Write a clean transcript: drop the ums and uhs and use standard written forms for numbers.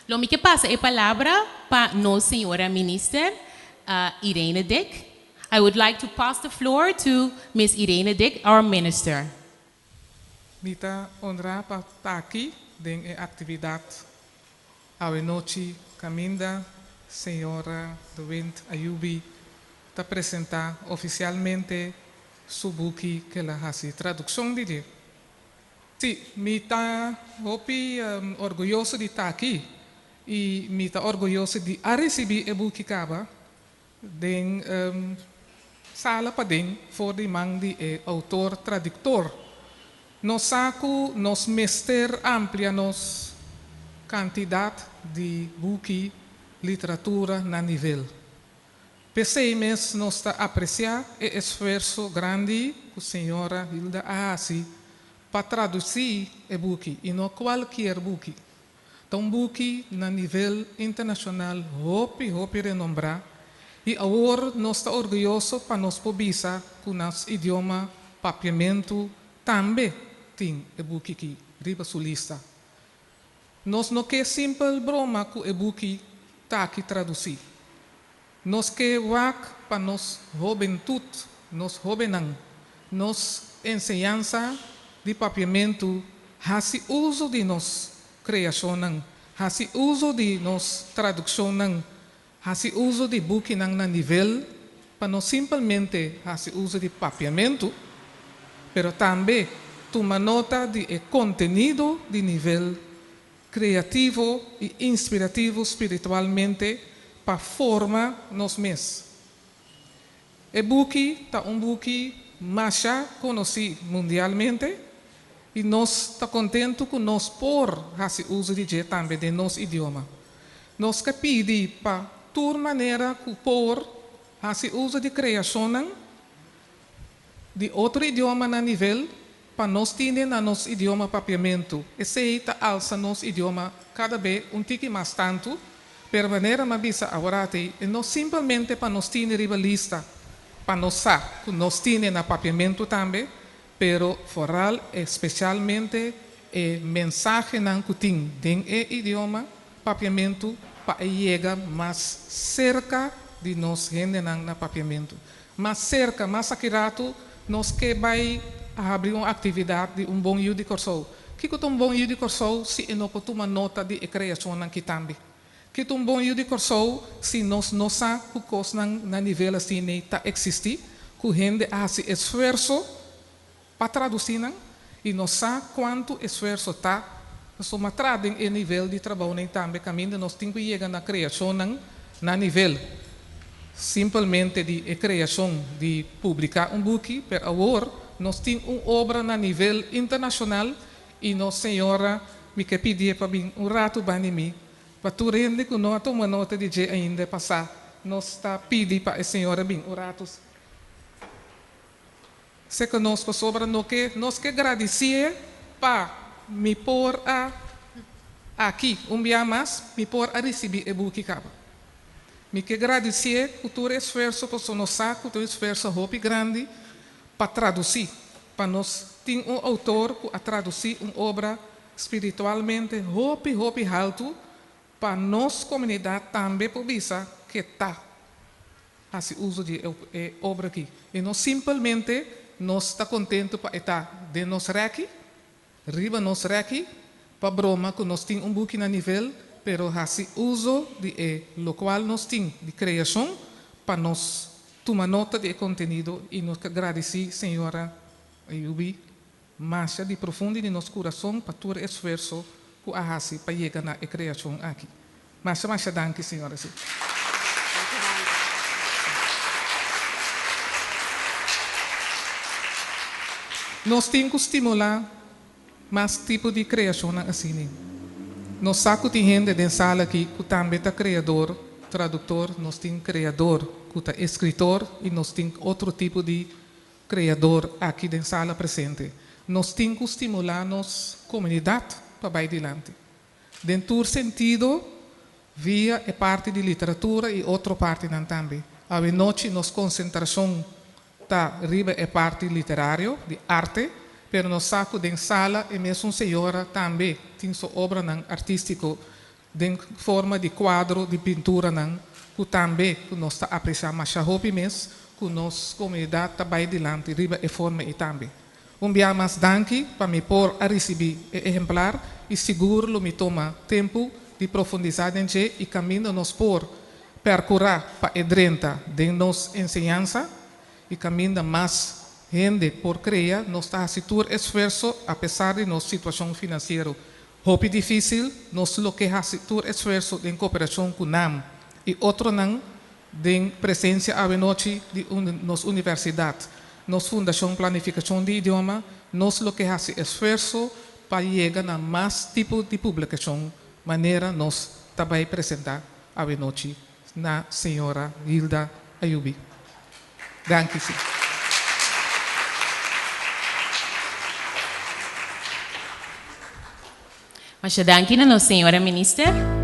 Lo mi ke pasa e palabra pa nos señora Minister Irene Dick. I would like to pass the floor to Miss Irene Dick, our Minister. Mi ta honrá pa ta aki den e aktividat awe nochi kaminda señora De Windt Ayubi ta presentá ofisialmente su buki ku el a hasi tradukshon di dje. Sí, mi ta hopi orguyoso di ta aki i mi ta orguyoso di a risibí e buki kaba den sala paden for di man di e outor tradiktor. Nos sa ku nos mester amplia nos kantidat di buki literatura na nivel. P'esei mes nos ta apresiá e esfuerso grandi ku señora Hilda a hasi pa tradusí e buki, i no kualkier buki. Ta un buki na nivel internashonal hopi hopi renombrá i awor nos ta orguyoso pa nos por bisa ku nos idioma Papiamentu tambe tin e buki ki riba su lista. Nos no ke simpel broma ku e buki taki tradusí. Nos ke wak pa nos hobentut, nos hóbennan, nos enseñansa di Papiamentu hasi uso di nos kreashonnan, hasi uso di nos tradukshonnan, hasi uso di bukinan na nivel pa no simpelmente hasi uso di Papiamentu, pero tambe tuma nota di e kontenido di nivel kreativo i inspirativo spiritualmente pa forma nos mes. E buki ta un buki masha konosí mundialmente i nos ta kontentu ku nos por hasi uso di dje tambe den nos idioma. Nos ke pidi pa tur manera ku por hasi uso di kreashonnan di otro idioma na nivel pa nos tine na nos idioma Papiamentu. Esei ta alsa nos idioma kada be un tiki mas tantu, pero manera m'a bisa aworati e no simpelmente pa nos tine riba lista pa nos sa ku nos tine na Papiamentu tambe, pero foral especialmente e mensahenan ku tin den e idioma Papiamentu pa e yega mas serka di nos hendenan na Papiamentu. Mas serka, mas aki ratu nos ke bai habri un aktividat di un bon yu di Kòrsou. Kiko ta un bon yu di Kòrsou si e no por tuma nota di e kreashonnan ki tambe? Ki ta un bon yu di Kòrsou si nos no sa ku kosnan na nivel asina ta eksistí, ku hende a hasi esfuerso pa tradusí nan i nos sa kuantu esfuerso ta pasobra tra den e nivel di trabounan tambe kaminda nos tin ku yega na kreashonnan na nivel simpelmente di e kreashon di publiká un buki pero awor nos tin un obra na nivel internashonal i nos señora mi ke pidié pa bin un ratu banda di mi pa tur hende ku no a tuma nota di dje ainda pa sa nos ta pidi pa e señora bin un ratu. Seka nos pasobra no ke nos ke gradisié pa mi por a aki un bia mas mi por a risibí e buki kaba. Mi ke gradisié ku tur esfuerso paso nos sa ku ta un esfuerso hopi grandi pa tradusí, pa nos tin un outor ku a tradusí un obra spiritualmente hopi hopi haltu pa nos komunidat tambe por bisa ke ta hasi uso di e obra aki. I no simpelmente nos ta kontentu pa e ta den nos rèki, riba nos rèki, pa broma ku nos tin un buki na nivel, pero hasi uso di e lokual nos tin di kreashon pa nos tuma nota di e kontenido i nos ta gradisí señora Ayubi masha di profundi di nos kurason pa tur e esfuerso ku a hasi pa yega na e kreashon aki. Masha masha danki señora si. Nos tin ku stimulá mas tipo di kreashonnan asini. Nos sa ku tin hende den sala aki ku tambe ta kreador, traduktor, nos tin kreador ku ta eskritor i nos tin otro tipo di Kreador aki den sala presente. Nos tin ku stimulá nos komunidat pa bai dilanti. Den tur sentido, via e parti di literatura i otro partinan tambe. Awenochi nos konsentrashon ta riba e parti literario, di arte, pero nos sa ku den sala e mesun señora tambe tin su obranan artístiko. Den forma di kuadro di pinturanan ku tambe ku nos ta apresiá masha hopi mes ku nos komunidat ta bai dilanti riba e forma ei tambe. Un bia mas danki pa mi por a risibí e ehemplar i sigur lo mi tuma tempu di profundisá den dje i kaminda nos por perkurá pa e drenta den nos enseñansa i kaminda mas hende por krea nos ta hasi tur esfuerso apesar di nos situashon finansiero Hopi difísil, nos lo ke hasi tur esfuerso den koperashon ku nam i otronan den presensia awenochi di nos universidat, nos Fundashon Planifikashon di Idioma, nos lo ke hasi esfuerso pa yega na mas tipo di publikashon manera nos ta bai presentá awenochi na señora Hilda Ayubi. Danki si. Masha danki na nos señora Minister.